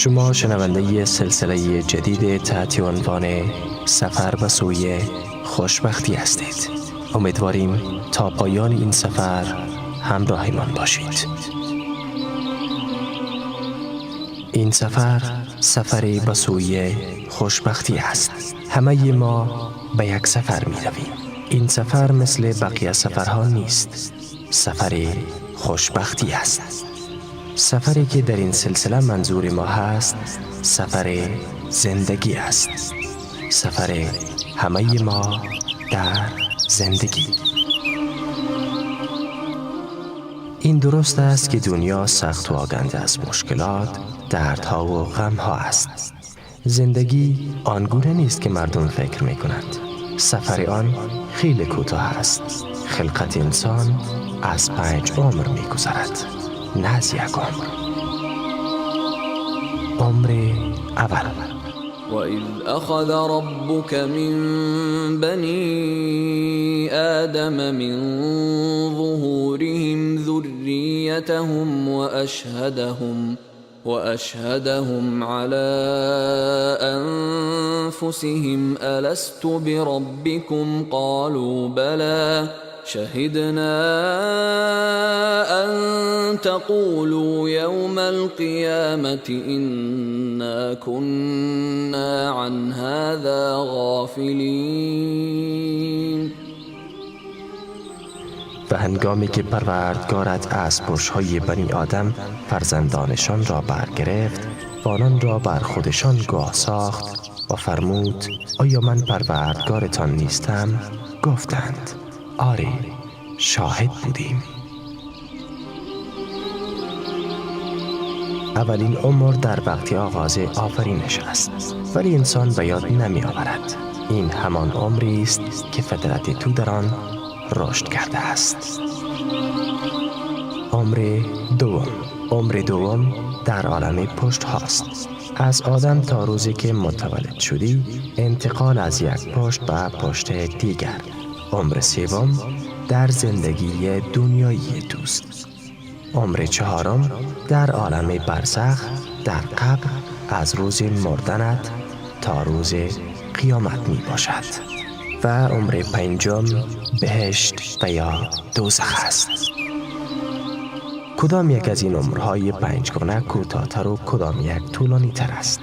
شما شنونده سلسله جدید تحت عنوان سفر به سوی خوشبختی هستید. امیدواریم تا پایان این سفر همراهمان باشید. این سفر سفری به سوی خوشبختی است. همه ما به یک سفر می رویم. این سفر مثل بقیه سفرها نیست. سفر خوشبختی است. سفری که در این سلسله منظور ما هست سفر زندگی است. سفر همه ما در زندگی. این درست است که دنیا سخت و آگنده از مشکلات، دردها و غمها است. زندگی آنگونه نیست که مردم فکر می کنند. سفر آن خیلی کوتاه است. خلقت انسان از 5 عمر می گذرد، نه از 1 عمر. عمر اول. وَإِذْ أَخَذَ رَبُّكَ مِنْ بَنِي آدَمَ مِنْ ظُهُورِهِمْ ذُرِّيَّتَهُمْ وَأَشْهَدَهُمْ عَلَى أَنفُسِهِمْ أَلَسْتُ بِرَبِّكُمْ قَالُوا بَلَى شهدنا أن تقولوا يوم القيامة إنا كنا عن هذا غافلين. و هنگامی که پروردگارت از پشت‌های بنی آدم فرزندانشان را برگرفت و آنان را بر خودشان گواه ساخت و فرمود آیا من پروردگارتان نیستم؟ گفتند آری، شاهد بودیم. اولین عمر در وقت آغاز آفرینش است، ولی انسان به یاد نمی آورد. این همان عمری است که فطرت تو در آن رشد کرده است. عمر دوم. عمر دوم در عالم پشت هاست. از آدم تا روزی که متولد شدی، انتقال از یک پشت به پشت دیگر. عمر سوم در زندگی دنیایی توست. عمر چهارم در عالم برزخ، در قبر، از روز مردنت تا روز قیامت می باشد. و عمر پنجم بهشت و یا دوزخ است. کدام یک از این عمرهای پنجگانه کوتاه‌تر و کدام یک طولانی تر است؟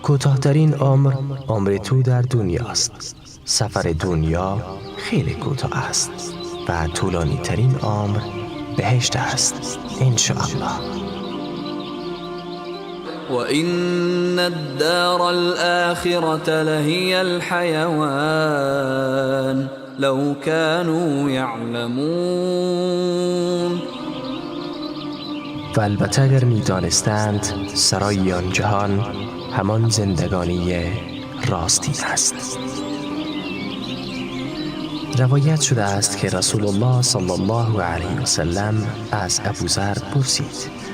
کوتاه‌ترین عمر، عمر تو در دنیاست. سفر دنیا خیلی کوتاه است و طولانی ترین عمر بهشت است، انشاءالله. وَإِنَّ الدَّارَ الْآخِرَةَ لَهِيَ الْحَيَوَانُ لَوْ كَانُوا يَعْلَمُونَ. و البته اگر می دانستند سرای آن جهان همان زندگانی راستی است. روایت شده است که رسول الله صلی الله علیه و سلم از ابوذر پرسید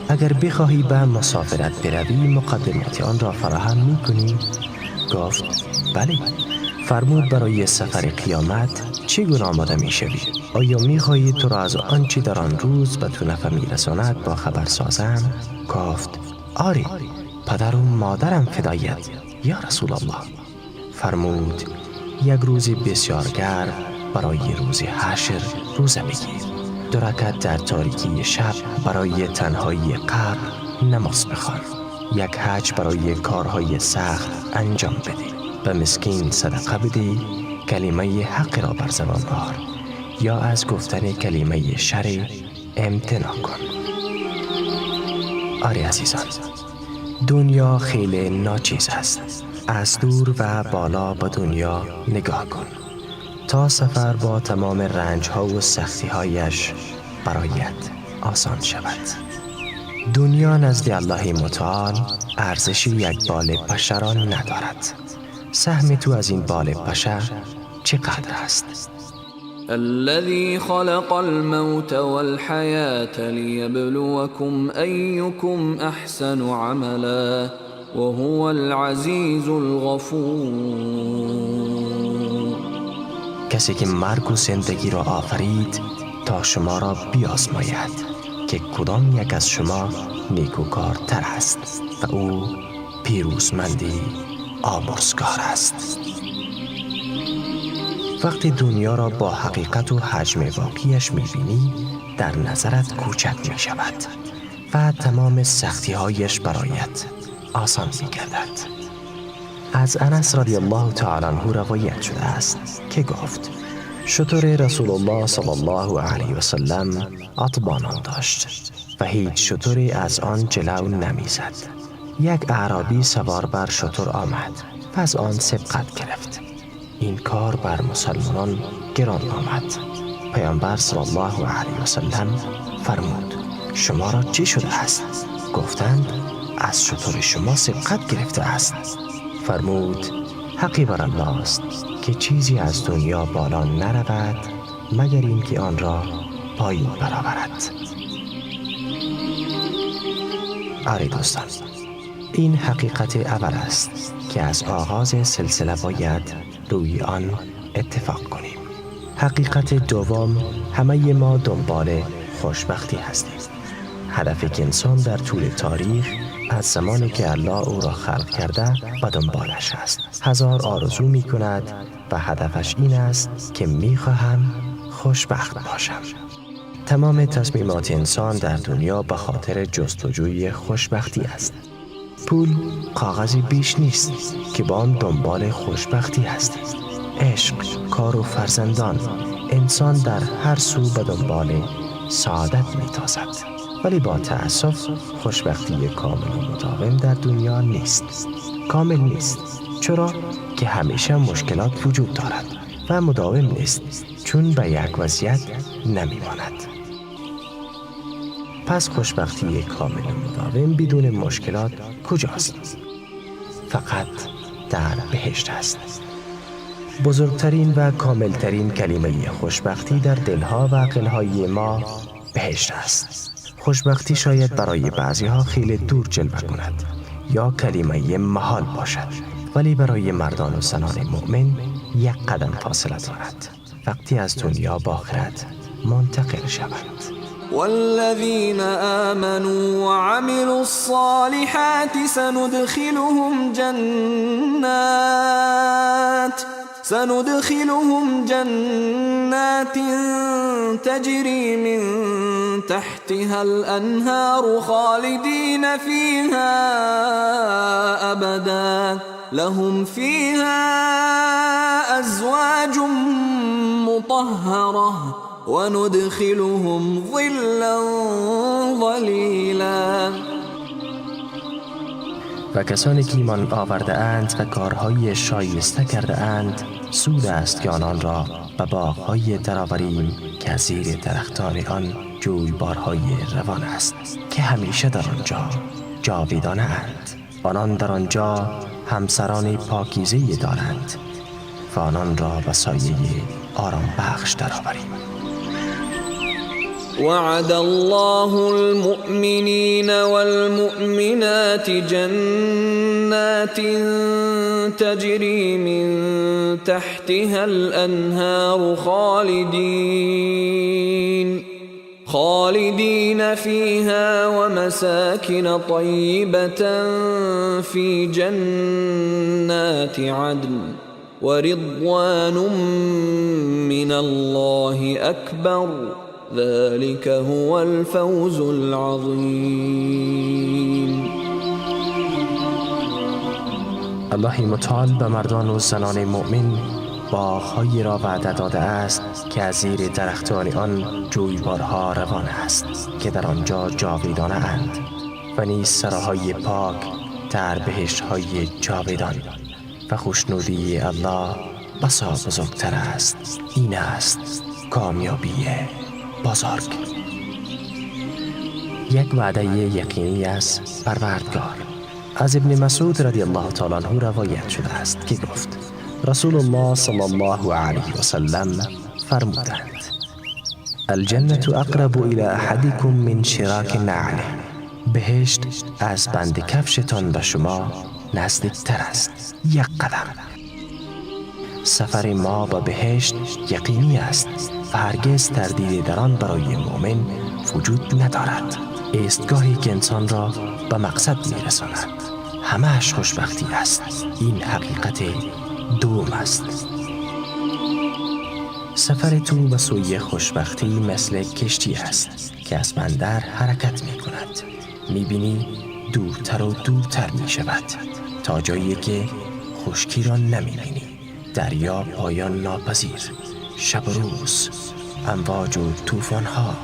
اگر بخواهی به مسافرت بروی مقدمات آن را فراهم می کنی؟ گفت بله. فرمود برای سفر قیامت چگونه آماده می شوی؟ آیا می خواهی تو را از آنچه در آن روز به تو نفع می رساند با خبر سازم؟ گفت آری، پدر و مادرم فدایت یا رسول الله. فرمود یک روز بسیار گرم برای روز حشر روزه بگیر. 2 رکعت در تاریکی شب برای تنهایی قبر نماز بخوان. 1 حج برای کارهای سخت انجام بده. به مسکین صدقه بده. کلمه حق را بر زبان آر یا از گفتن کلمه شر امتناع کن. آری عزیزان، دنیا خیلی ناچیز است. از دور و بالا به دنیا نگاه کن تا سفر با تمام رنج‌ها و سختی‌هایش برایت آسان شود. دنیا نزد الله متعال ارزش یک بال پشه را ندارد. سهم تو از این بال پشه چقدر است؟ الذي خلق الموت والحياة ليبلوكم أيكم أحسن عملا وهو العزیز الغفور. کسی که مرگ و زندگی را آفرید تا شما را بیازماید که کدام یک از شما نیکوکارتر است و او پیروزمندی آمرزگار است. وقتی دنیا را با حقیقت و حجم واقعیش میبینی، در نظرت کوچک میشود و تمام سختیهایش برایت آسان میگردد. از انس رضی الله تعالی عنه روایت شده است که گفت: شتر رسول الله صلی الله علیه و سلم عطبانان داشت و هیچ شتری از آن جلو نمیزد. یک اعرابی سوار بر شتر آمد و از آن سبقت گرفت. این کار بر مسلمانان گران آمد. پیامبر صلی الله علیه و سلم فرمود: شما را چه شده است؟ گفتند: از شتر شما سبقت گرفته است. فرمود: حقی بر الله است که چیزی از دنیا بالا نرود مگر اینکه آن را پایین برآورد. آری دوستان، این حقیقت اول است که از آغاز سلسله باید روی آن اتفاق کنیم. حقیقت دوم، همه ما دنبال خوشبختی هستیم. هدف که انسان در طول تاریخ از زمانی که الله او را خلق کرده و دنبالش است، هزار آرزو می کند و هدفش این است که می خواهم خوشبخت باشم. تمام تصمیمات انسان در دنیا به خاطر جستجوی خوشبختی است. پول کاغذی بیش نیست که با آن دنبال خوشبختی هستیم. عشق، کار و فرزندان، انسان در هر سو به دنبال سعادت میتازد، ولی با تأسف خوشبختی کامل و مداوم در دنیا نیست. کامل نیست، چرا که همیشه مشکلات وجود دارد و مداوم نیست، چون به یک وضعیت نمیماند. پس خوشبختی کامل و مداوم بدون مشکلات کجاست؟ فقط در بهشت است. بزرگترین و کاملترین کلمه خوشبختی در دلها و عقلهای ما بهشت است. خوشبختی شاید برای بعضیها خیلی دور جلوه کند یا کلمه محال باشد، ولی برای مردان و زنان مؤمن یک قدم فاصله دارد وقتی از دنیا به آخرت منتقل شوند. والذین آمنوا وعملوا الصالحات سندخلهم جنات تجري من تحتها الأنهار خالدين فيها أبدا لهم فيها أزواج مطهرة وندخلهم ظلا ظليلا. و کسانی که ایمان آورده اند و کارهای شایسته کرده اند، سود است که آنان را به باغ‌های درآوریم که از زیر درختان آن جویبارهای روان است که همیشه در آنجا جاویدانه اند. آنان در آنجا همسران پاکیزه دارند و آنان را به سایه آرام بخش درآوریم. وعد الله المؤمنين والمؤمنات جنات تجري من تحتها الأنهار خالدين فيها ومساكن طيبة في جنات عدن ورضوان من الله أكبر ذلك هو الفوز العظیم. الله متعال به مردان و زنان مؤمن باغ‌هایی را وعده داده است که از زیر درختان آن جویبارها روان است که در آنجا جاویدانه اند و نیز سراهای پاک در بهشت‌های جاویدان و خوشنودی الله بسا بزرگتر است. این است کامیابی بزرگ. یک وعده یقینی از پروردگار. از ابن مسعود رضی الله تعالی عنه روایت شده است که گفت رسول الله صلی الله علیه و سلم فرمودند: الجنة اقرب الى احدکم من شراک نعله. بهشت از بند کفشتان به شما نزدیکتر است، یک قدم. سفر ما به بهشت یقینی است و هرگز تردید در آن برای مؤمن وجود ندارد. ایستگاهی که انسان را به مقصد میرساند. همه‌اش خوشبختی است. این حقیقت دوم است. سفر تو به سوی خوشبختی مثل کشتی است که از بندر حرکت می کند. می بینی دورتر و دورتر می شود تا جایی که خشکی را نمی بینی. دریا پایان ناپذیر، شب و روز، امواج و طوفان ها.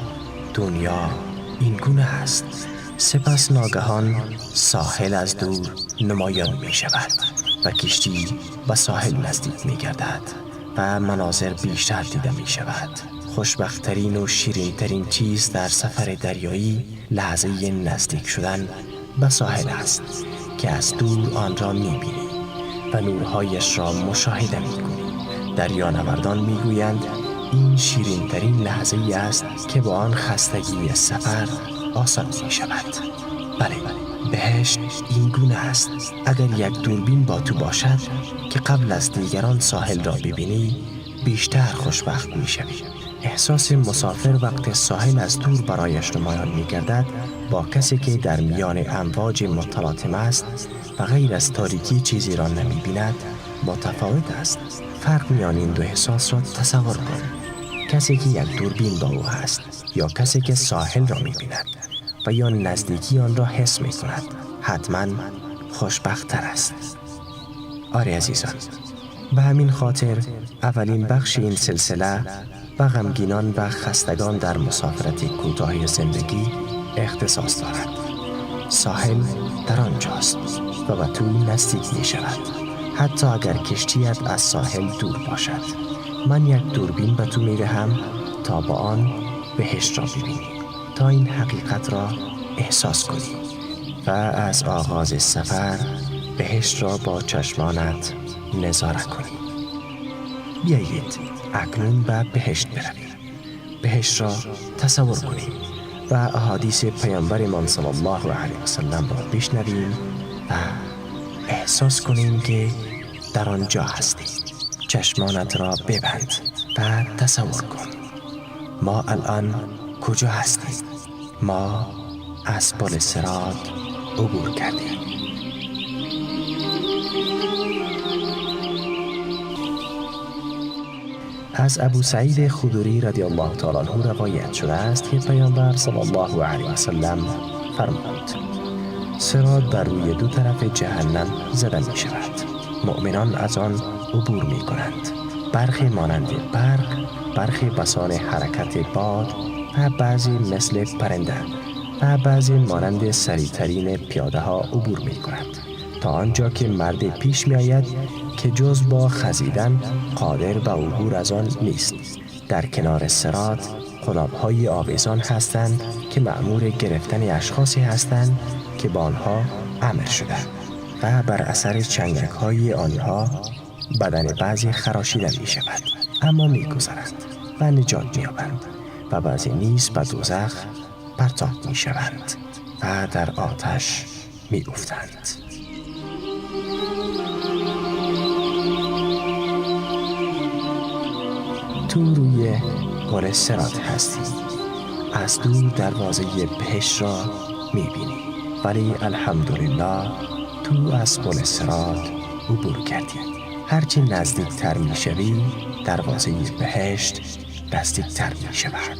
دنیا این گونه است. سپس ناگهان ساحل از دور نمایان می شود و کشتی به ساحل نزدیک می گردد و مناظر بیشتر دیده می شود. خوشبخت‌ترین و شیرین‌ترین چیز در سفر دریایی لحظه نزدیک شدن به ساحل است که از دور آن را می بینی و نورهایش را مشاهده می کنی. دریانوردان می گویند این شیرین‌ترین لحظه ای است که با آن خستگی سفر آسان می شود. بله، بهشت این گونه است. اگر یک دوربین با تو باشد که قبل از دیگران ساحل را ببینی، بیشتر خوشبخت می شوی. احساس مسافر وقت ساحل از دور برایش نمایان می گردد با کسی که در میان امواج متلاطم است و غیر از تاریکی چیزی را نمی بیند متفاوت است. فرق میان این دو احساس را تصور کن. کسی که یک دوربین با او هست یا کسی که ساحل را می بیند و یا نزدیکی آن را حس می کند، حتما خوشبخت‌تر است. آره عزیزان، به همین خاطر اولین بخش این سلسله به غمگینان و خستگان در مسافرت کوتاه زندگی اختصاص دارد. ساحل در آنجاست و به تو نزدیک می شود، حتی اگر کشتیت از ساحل دور باشد. من یک دوربین به تو می دهم تا با آن بهشت را ببینی، تا این حقیقت را احساس کنی و از آغاز سفر بهشت را با چشمانت نظاره کنی. بیایید اکنون به بهشت برویم. بهشت را تصور کنیم و احادیث پیامبرمان صلی الله علیه و سلم را بشنویم و احساس کنیم که در آنجا هستیم. چشمانت را ببند و تصور کن ما الان کجا هستیم. ما از پل صراط عبور کردیم. از ابو سعید خدری رضی الله تعالی عنه روایت شده است که پیامبر صلی الله علیه و سلم فرمود: صراط بر روی دو طرف جهنم زده می شود. مؤمنان از آن عبور می کنند. برخی مانند برق، برخی بسان حرکت باد و بعضی مثل پرنده و بعضی مانند سریعترین پیاده ها عبور می کنند، تا آنجا که مرد پیش می آید که جز با خزیدن قادر به عبور از آن نیست. در کنار صراط قلاب‌های آویزان هستند که مأمور گرفتن اشخاصی هستند که با آنها امر شده و بر اثر چنگک‌های آنها بدن بعضی خراشیده می شود، اما می گذرند و نجات می یابند و بعضی نیز به دوزخ پرتاب می شوند و در آتش می افتند. تو روی پل صراط هستی. از دور دروازه بهشت را می بینی، ولی الحمدلله تو از پل صراط عبور کردی. هرچه نزدیکتر می شوی دروازه بهشت نزدیکتر می شود.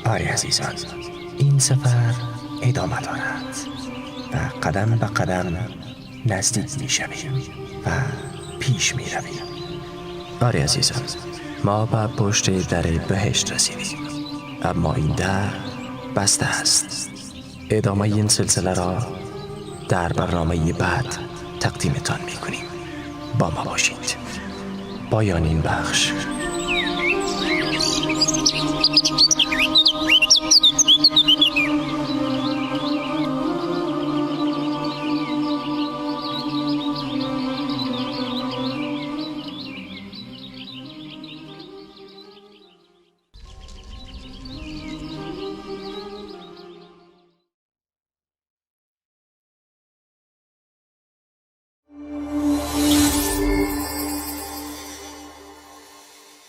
آری عزیزان، این سفر ادامه دارد و قدم به قدم نزدیک می شویم و پیش می رویم. آری عزیزان، ما به پشت در بهشت رسیدیم، اما این در بسته است. ادامه این سلسله را در برنامه بعد تقدیمتان می کنیم. با ما باشید. پایان این بخش.